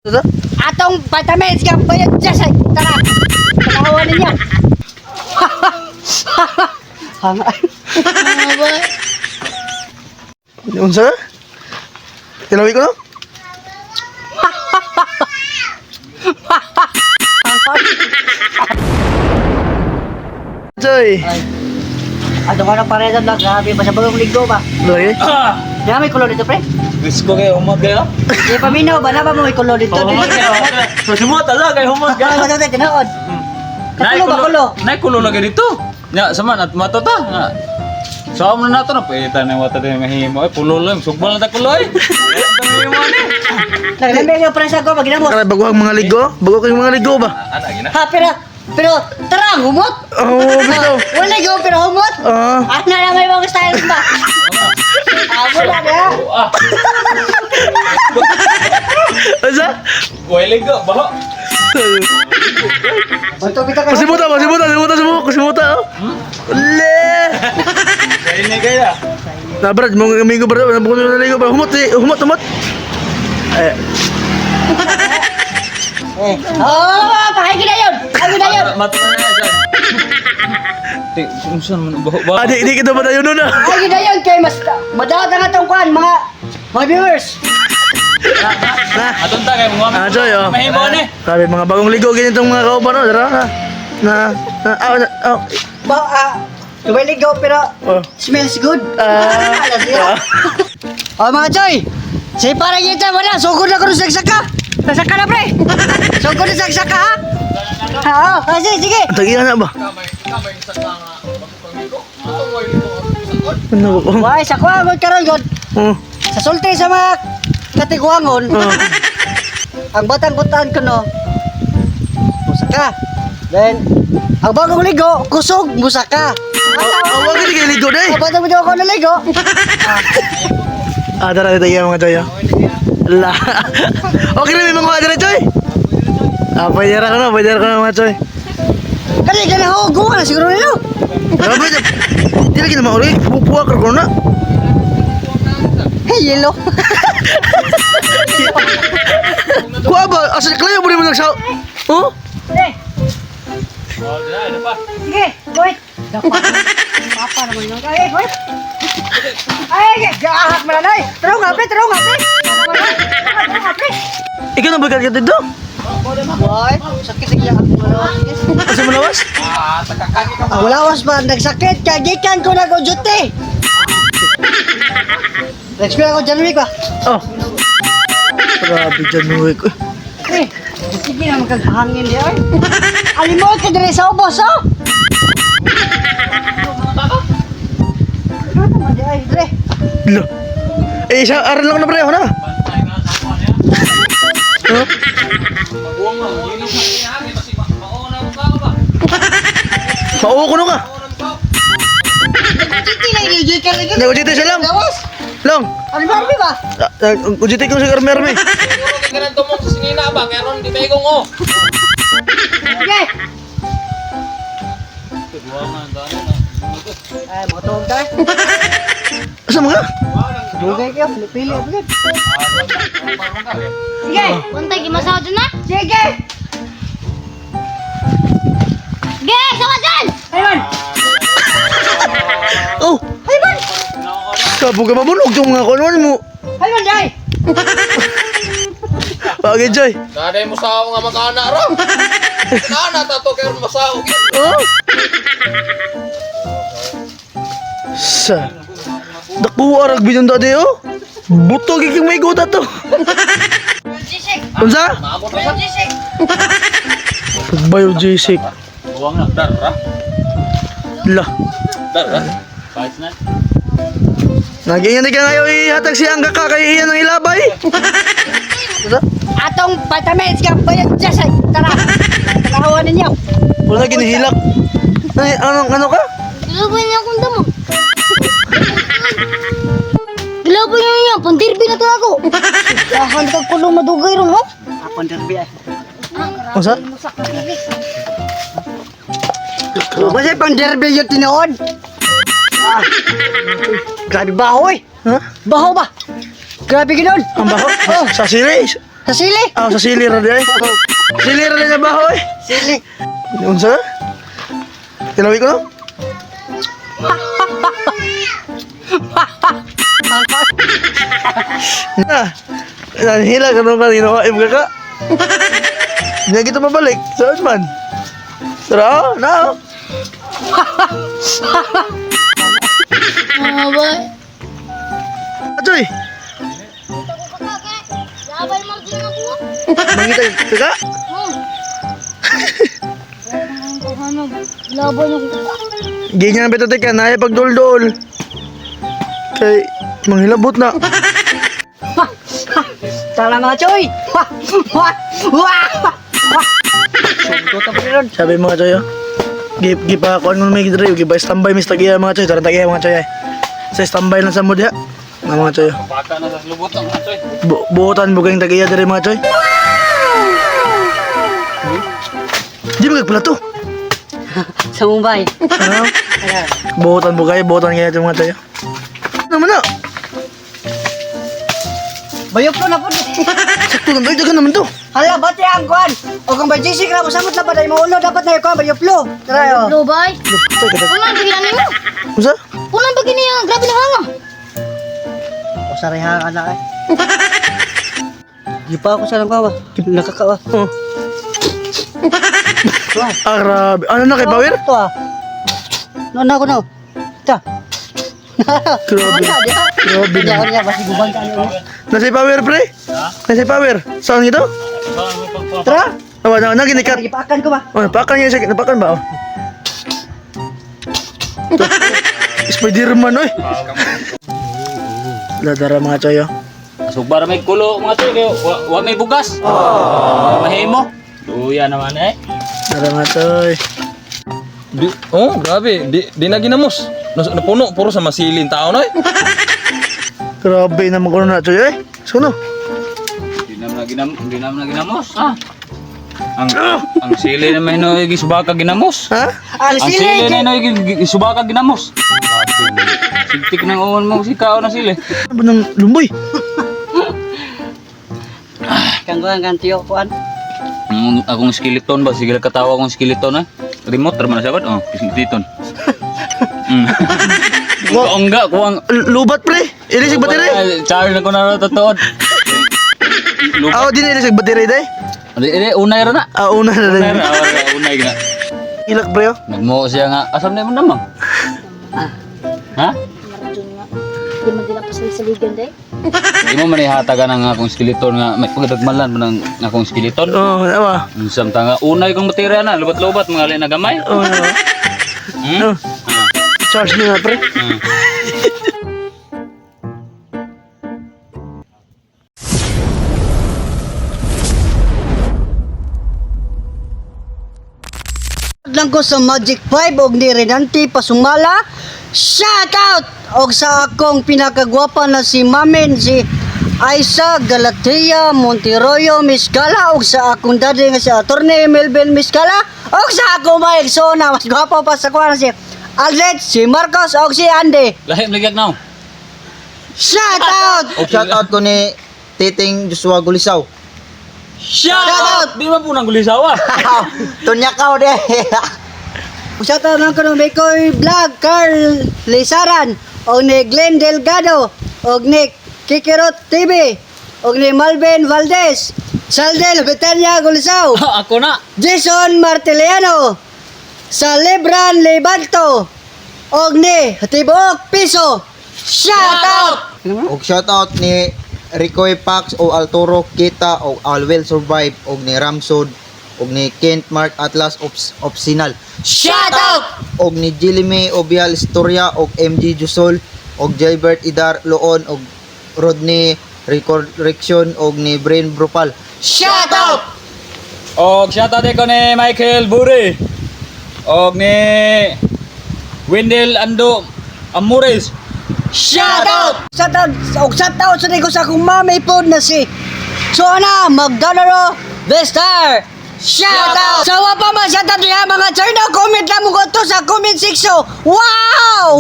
Ito? Atong vitamins ka bayad dyan sa tara. Tanawa ninyo. Hanga. Unsa? Tinawi ko no? Joy. Ay. Ato ka na paredan lang, grabe pa sa bagong linggo ba? Lagi. Di ba may kulon dito, pre? Gusto ko kayo humot kayo. Di paminaw ba na ba mo may kulon dito? Oh, humot kayo. So sumot ala kay humot Grabe ka. ba ito, tinood? Kakulo ba kulo? Nay kulo lagi dito. Nya sama at mata ta. Nga. So amo na nato na paitan ng wata din mahimo. Ay pulo lang sugbal na ta kulo ay. Mahimo ni. Naglamig yung presa ko, maginamot. Kaya bago ang mga ligo? Bago kayong mga ligo ba? Ana gina. Ha, pero, pero, tara, humot! Oo, oh, bitaw. Wala go, pero humot! Ah. Ano na may mga styles ba? Ah, wala na. Ah, Unsa? wala go baho. Banto kita ka. Pasimuta, pasimuta, pasimuta, pasimuta, pasimuta. Oh. Le. Kay ni kaya. Na brad, mo amigo brad, na buko na ligo brad. Humot, eh, humot, humot. Eh, Eh. Oh, pakay na yun! Ay na yun! Mata na siya. Ti, unsa man baho ba? ah, di kita ba tayo nun ah? Ay na yun kay mas madaot ang atong kuan mga mga viewers. Na. Aton ta kay mga Ah, Joy, oh. Mahimo ni. Sabi, mga bagong ligo ganitong mga kauban, oh. Tara, na. Na, na, ah, na, oh. Ba ah, go pero Oh. smells good. Ah. Alas niya. Oh mga Joy, say para kita wala sugod na kuno sagsaka. Sagsaka na pre. Sugod na sagsaka ha. Ah, oh, ah, sige, sige. Ang tagilan na ba? Ano ba? Why sa kuha mo karon god. Oh. Sa sulti sa mga katiguangon. Oh. Ang batang butaan ko no. Musaka. Then ang bagong ligo, kusog musaka. Oh, wag ka ligo day. Ang batang butaan ko naligo. Ah, tara, dito mga Joy. Oh. La. Okay na may mga dira, Joy. Ah, pwede ra ka na, pwede ra ka na mga Joy. Kani ka na hugo na siguro nilo. Grabe, di lagi na mauri. Pupuwa ka ko na. Hey, yellow. Kuha ba? Asa klayo mo rin mo nagsaw? Oh? Eh, Oh, dila ano pa. sige, wait. Dapat. Papa naman yun. Ay, wait. Ay, gaahak mo na nay. Taro nga, pre, taro nga, pre. Taro nga, pre. Ikaw na ba ka dito? Why? Sakit sa iya ako malawas. Asa mo lawas? Ah, wala was ba nagsakit kay gikan ko nag duty. Next week ako January ba? Oh. Grabe dyan, uwi ko. Eh, sige na magkagahangin di ay. Alimot ka diri sa ubos, oh. Ano naman di ay, dre? Lo. Eh, isa, aral lang na pareho na. Bantay na sa kuha niya. Huh? Maguwang mo, yun ang hangin kasi mauna mo ka ba? Mauko no ka. Nag-duty lang gikan lagi. Nag-duty siya lang. Gawas. Long. Ano ba ba? Ujite ko sa army army. Siguro kay ganun tumong sa sinina ba kaya ron di tayo oh. Okay. Ay, mo tuog ta. Asa mga? Dugay kayo, pili ako yun. Sige! Untay, gimasawa dyan na? Sige! Ge, sawa dyan! Ay man! Oh, Ay man! kapo ka mabunog yung mga kuno mo. Ay man, day! Bagay Joy. Nanay mo sa nga mag-ana ra. Nana ta to kay masaw gyud. Oh. Sa. Daku arag binunda di oh. Buto giking may guta to. Unsa? Maabot na sa. Biogesic. Buwang na darra. La. Darra. Kahit na. Nagingan ka ngayon ihatag siya ang kaka kay iyan ang ilabay. Unsa? Atong vitamins ka bayad dyan sa tara! Tanawa ninyo! Wala ginihilak. Ay, ano ano ka? Gilaboy niya akong damo. Gilaboy niya niya, pandirbi na to ako. Dahan kag kulong madugay ron, ha? Apon derby ay. Unsa? Kasi pang derby yung tinuod. Ah, grabe baho eh. Ha? Baho ba? Grabe ginon. Ang baho? Oh. Sa series. Sa sili. Ah, sa sili ra di ay. Sili ra di na baho eh. Sili. Unsa? Tilawi ko no? Na. Nanghila ka nung kanino ka, ka ka. Hindi kita mabalik. Saan man? Tara, na. Ah, bay. Achoy, Labay margin ako. mangita ka. Oh. Labay na ko. Ganyan ang betote ka, naya pagduldul. Kay, manghilabot na. Tara mga choy. Wah! Wah! Wah! Wah! Sugto ta pa ron. Sabi mga choy, oh. Gip, gipa, kuan mo may gidre, gipa standby mis tagiya mga choy, tara tagiya mga choy. Ay. Sa standby lang sa mo diha. Mga choy. oh. Baka na sa lubot ang mga choy. Buotan mo kayong tagiya diri mga choy. Di ba kagpala to? Sa Mumbai. Ha? Buotan mo kayo, buotan kayo ito mga choy. Ano man na? Bayok ko na po. Sakto lang, dagdagan naman to. Hala, bati ang kuan. O kung ba JC ka mo samot na ba dai mo ulo dapat na kuan bayoplo. Tara yo. Lo, bay. Tay, katak. Punan ba gini mo? Unsa? Punan ba gini ang grabe na hanga? Usaray ha anak ay. Di pa ako sa lang kawa. Nakakawa. Oh. Ah, grabe. Ano na kay Power? Ito ah. No na ko no. Ta. Grabe. Grabe Di na. ako niya basi guban ka ano. Nasa power, pre? Nasa power. Saan ito? Tara. Oh, na, na, ginikat. Gipakan ko ba? Oh, napakan niya siya. Napakan ba? Oh. Ito. Spider-Man, oy. Ladara mga choy, oh. Sugba ra may kulo mga choy kayo. Wa may bugas. Oh. Mahimo. Duya naman eh. Dara mga choy. Di, oh, grabe. Di na ginamos. Napuno, puro sa masilin tao na eh. Grabe naman ko na, choy, eh. Suno. Di naman na ginamos. Ah. Ang sili na may noy gisubaka ginamos. Ha? Ang Ang sili sili. na noy gisubaka ginamos. Sigtik ng uwan mo si kao na sili. Ano ba ng lumboy? Kang kuan kan tiyo kuan. Ang akong skeleton ba sige katawa akong skeleton eh. Remote ra man na siya ba? Oh, skeleton. Ongga kuang Lubat, pre. Ilisig battery. Charge na ko na totoo. Lubat. Ah, di na ilisig battery, day. Di, di, unay ra na. Ah, una na Unay rin. ra, oh, unay gina. Ilak, pre, oh. Nagmo siya nga, asam na mo namang? Ha? Marjon nga. Di man dila pasal-saligan day. Di mo man ihatagan ang akong skeleton nga may pagdagmalan mo ng akong skeleton. Oh, awa. Unsam ta nga unay kong baterya na, lubat-lubat mga alin na gamay. Oh, awa. Hmm? Oh. Charge niya nga, pre. Hmm. Lang ko sa Magic 5 og ni Renante Pasumala. Shout out og sa akong pinakagwapa na si Mamen si Aisa Galatea Monteroyo Miscala og sa akong daddy nga si Attorney Melvin Miscala og sa akong mga igsoon na mas gwapo pa sa kuwan si Alred, si Marcos og si Andy. Lahim ligag now. Shout out! Og shout out ko ni Titing Joshua Gulisaw. Shout out! Di man po nang gulisawa. Tunyakaw de. Shout out lang ko ng Mikoy Vlog, Carl Lizaran, og ni Glenn Delgado, og ni Kikirot TV, og ni Malvin Valdez, Saldel Betania Gulisaw, Ako na. Jason Martiliano, sa Lebran Lebanto, og ni Tibuok Piso. Shout out! Og shout out ni Ricoy Pax o Alturo Kita og All Will Survive og ni Ramsod og ni Kent Mark Atlas Ops Opsinal Shout out! og ni Jilime Obial Historia og MG Jusol og Jaybert Idar Loon og Rodney Recorrection og ni Brain Brupal. Shout out! Og shout out ko ni Michael Buri. Og ni Wendell Ando Amores. Shout out! Shout out! Og shout out sa ko sa akong mami po na si Chona Magdalaro Vestar! Shout out! Sawa pa man shout out niya mga churno! Comment lang mo ko to sa comment section! Wow!